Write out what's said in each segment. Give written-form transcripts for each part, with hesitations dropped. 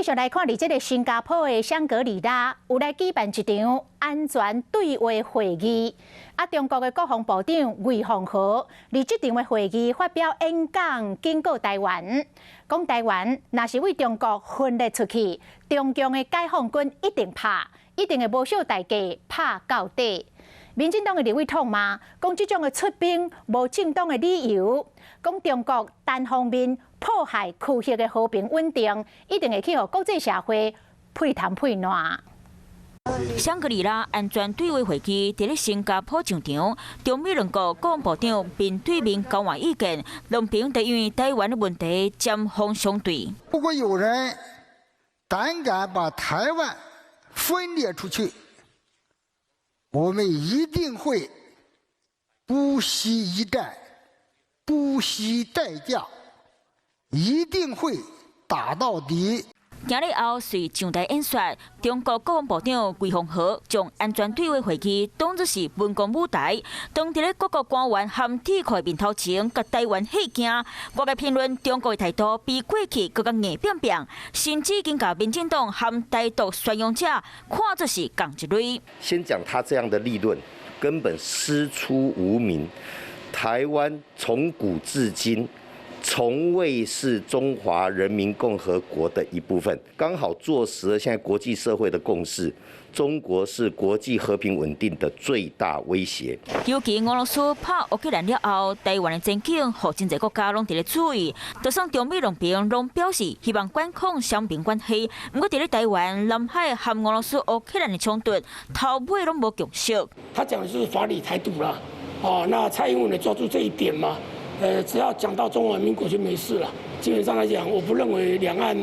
續來看，佇這个新加坡的香格里拉有來舉辦一場安全對話會議。啊，中國的國防部長魏鳳和佇這場的會議發表演講，警告台灣，講台灣若是對中國分裂出去，中共的解放軍一定拍，一定會無惜代價拍到底。民進黨的立委痛罵，講這種的出兵無正當的理由，講中國單方面破壞區域的和平穩定，一定會去予國際社會屁澹屁爛。香格里拉安全對話會議佇咧新加坡上場，中美兩國國防部長面對面交換意見，兩邊都因為台灣的問題針鋒相對。如果有人膽敢把台灣分裂出去，我們一定會不惜一戰，不惜代價，一定會打到底。今日後隨上台演說，中國國防部長魏鳳和將安全對話會議當作是文攻舞台，當佇咧各國官員和智庫面頭前，共台灣嚇驚。外界評論中國的態度比過去閣較硬拚拚，甚至已經共民進黨和台獨宣揚者看作是仝一類。先講他這樣的立論，根本師出無名。台灣從古至今，從未是中華人民共和國的一部分，剛好坐實了現在國際社會的共識，中國是國際和平穩定的最大威脅。尤其俄羅斯拍烏克蘭了後，台灣的前景，予真濟國家攏佇咧注意。就算中美兩邊攏表示希望管控雙邊關係，毋過佇咧台灣、南海和俄羅斯、烏克蘭的衝突，頭尾攏無共識。他講的是法理台獨啦，哦，那蔡英文也抓住這一點嘛。只要講到中華民國就沒事了。基本上來講，我不認為兩岸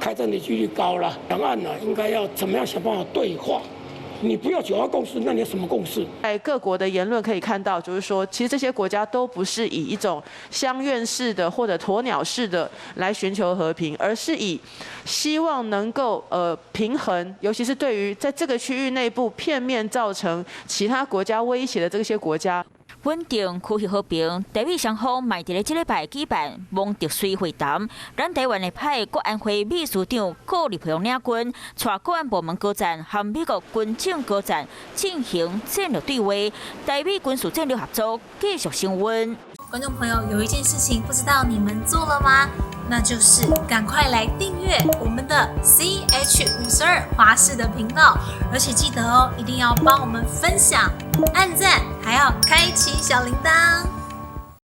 開戰的幾率高了。兩岸呢，應該要怎麼樣想辦法對話？你不要九二共識，那你有什麼共識？在各國的言論可以看到，就是說，其實這些國家都不是以一種鄉願式的或者鴕鳥式的來尋求和平，而是以希望能夠平衡，尤其是對於在這個區域內部片面造成其他國家威脅的這些國家。穩定區域和平，台美雙方嘛佇咧這禮拜舉辦蒙特瑞會談。咱台灣會派國安會秘書長顧立雄領軍，帶國安部門高層和美國軍政高層進行戰略對話，台美軍事戰略合作繼續升溫。觀眾朋友，有一件事情不知道你們做了嗎？那就是趕快來訂閱我們的 CH 52華視的頻道，而且記得哦，一定要幫我們分享、按讚，還要開啟小鈴鐺。